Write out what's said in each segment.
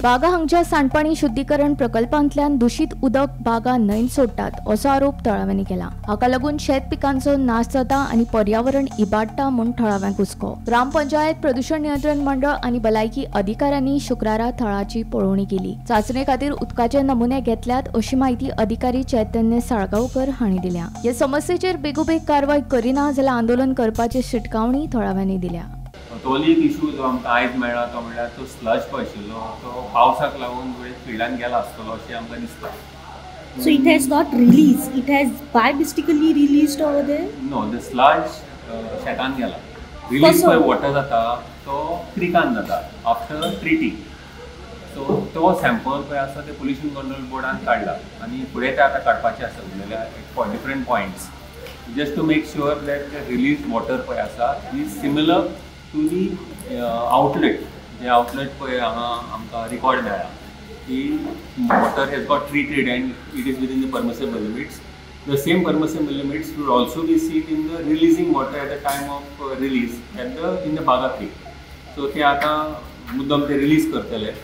बागा हांगच्या सांडपाणी शुद्धीकरण प्रकल्पांतल्यान दूषित उदक बागा न्हंयेंत सोडटात असो आरोप थळाव्यांनी केला. हाका लागून शेत पिकांचो नाश जाता आनी पर्यावरण इबाडटा म्हूण थळाव्यांक हुस्को. ग्रामपंचायत, प्रदूषण नियंत्रण मंडळ आनी भलायकी अधिकाऱ्यांनी शुक्रारा थळाची पळोवणी केली. चांचणे खातीर उदकाचे नमुने घेतल्यात अशी माहिती अधिकारी चैतन्य साळगांवकर हांणी दिल्या. हे समस्येचेर बेगोबेग कारवाय करिना जाल्यार आंदोलन करपाची शिटकावणी थळाव्यांनी दिल्या. तो एक इशू जो आमकां आयज मेळ्ळा तो म्हणल्यार तो स्लज पळय आशिल्लो तो पावसाक लागून फिल्डान गेला आसतलो अशें आमकां दिसता. So it has not release, it has by mistakenly released over there? No, the sludge शेतान गेला. रिलीज पळय वॉटर जाता तो क्रिकान जाता आफ्टर ट्रिटींग. सो तो सॅम्पल पळय आसा ते पोल्युशन कंट्रोल बोर्डान काडला आनी फुडें ते आतां काडपाचें आसा उरलेले different points just to make sure that the release water पळय आसा is similar to the outlet. J outlet पळय हांगा आमकां रिकॉर्ड मेळ्ळा की water has got treated and it is within the permissible limits. The same permissible limits will also be seen in the releasing water at the time of release at the in the Baga creek. So ते आतां मुद्दम ते release करतले,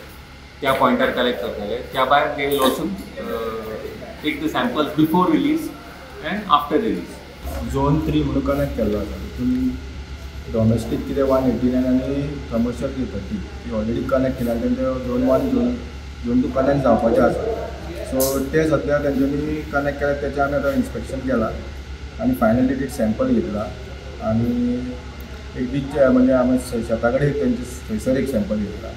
त्या पॉयंटार collect करतले. त्या भायर they will also take the samples before release and after release. Zone 3 म्हणून कनेक्ट केल्लो आसा, तितून डॉमेस्टीक कितें 189 आनी कमर्शियल 330 ती ऑलरेडी कनेक्ट केल्या आनी तेंचे झोन 1 झोन 2 कनेक्ट जावपाचें आसा. सो ते सद्या तेंच्यांनी कनेक्ट केल्या, तेचें आमी आतां इन्स्पेक्शन केलां आनी फायनली एक सॅम्पल घेतला आनी एक डिस्चार्ज म्हणजे आमी शेता कडेन तेंचे थंयसर एक सॅम्पल घेतला.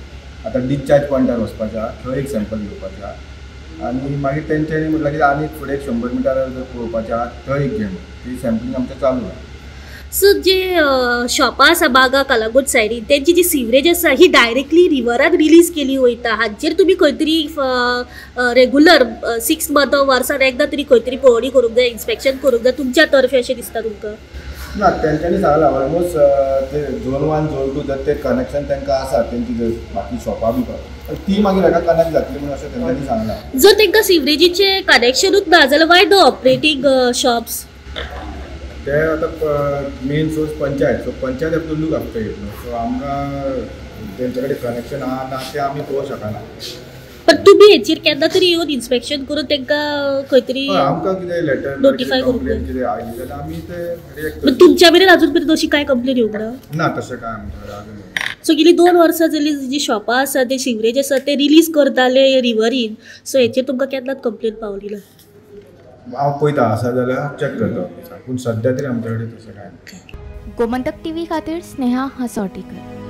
आतां डिस्चार्ज पॉयंटार वचपाचें आहा, थंय एक सॅम्पल घेवपाचें आहा आनी मागीर तेंच्यांनी म्हटलां की आनी फुडें 100 मिटर जर पळोवपाचें आहा थंय एक घेवन ती सॅम्पलींग आमचें चालू आहा. सो जे शॉपां आसा बागा कलांगूट सायडीन तेंची जी सिवरेज आसा ही डायरेक्टली रिवरान रिलीज केली वयता. हांचेर तुमी खंय तरी रेगुलर 6 मंथ वर्सान एकदां तरी खंय तरी पळोवणी करूंक जाय, इन्स्पेक्शन करूंक जाय तुमच्या तर्फे अशें दिसता तुमकां? ना, तेंच्यांनी सांगलां ऑलमोस्ट ते झोन 1 झोन 2 जर ते कनेक्शन तांकां आसा तेंची जर बाकी शॉपां बी ती मागीर हाका कनेक्ट जातली म्हणून अशें तेंच्यांनी सांगलां. जर तांकां सिवरेजीचें कनेक्शनूच ना जाल्यार वाय the operating shops? ते आतां main source panchayat, so panchayat have to look after it न्हू. सो आमकां तेंचे कडेन कनेक्शन आहा ना तें आमी पळोवंक शकना. पण तुमी हेचेर केन्ना तरी येवन इन्स्पेक्शन करून तांकां खंय तरी आमकां कितें लेटर नोटिफाय कंप्लेन कितें आयली जाल्यार आमी ते रिएक्ट करता. तुमच्या मेरेन अजून पर्यंत अशी कांय कंप्लेन येवंक ना? ना, तशें कांय आमच्या कडेन अजून. सो गेली 2 वर्सां जाली जी शॉपां आसा ते सिवरेज आसा ते रिलीज करताले रिवरीन, सो हेचेर तुमकां केन्नाच कंप्लेन पावली ना? हांव पळयता आसा जाल्यार चॅक करता, पूण सद्या तरी आमच्या कडेन तशें कांय ना. गोमंतक टीव्ही खातीर स्नेहा हसोटीकर.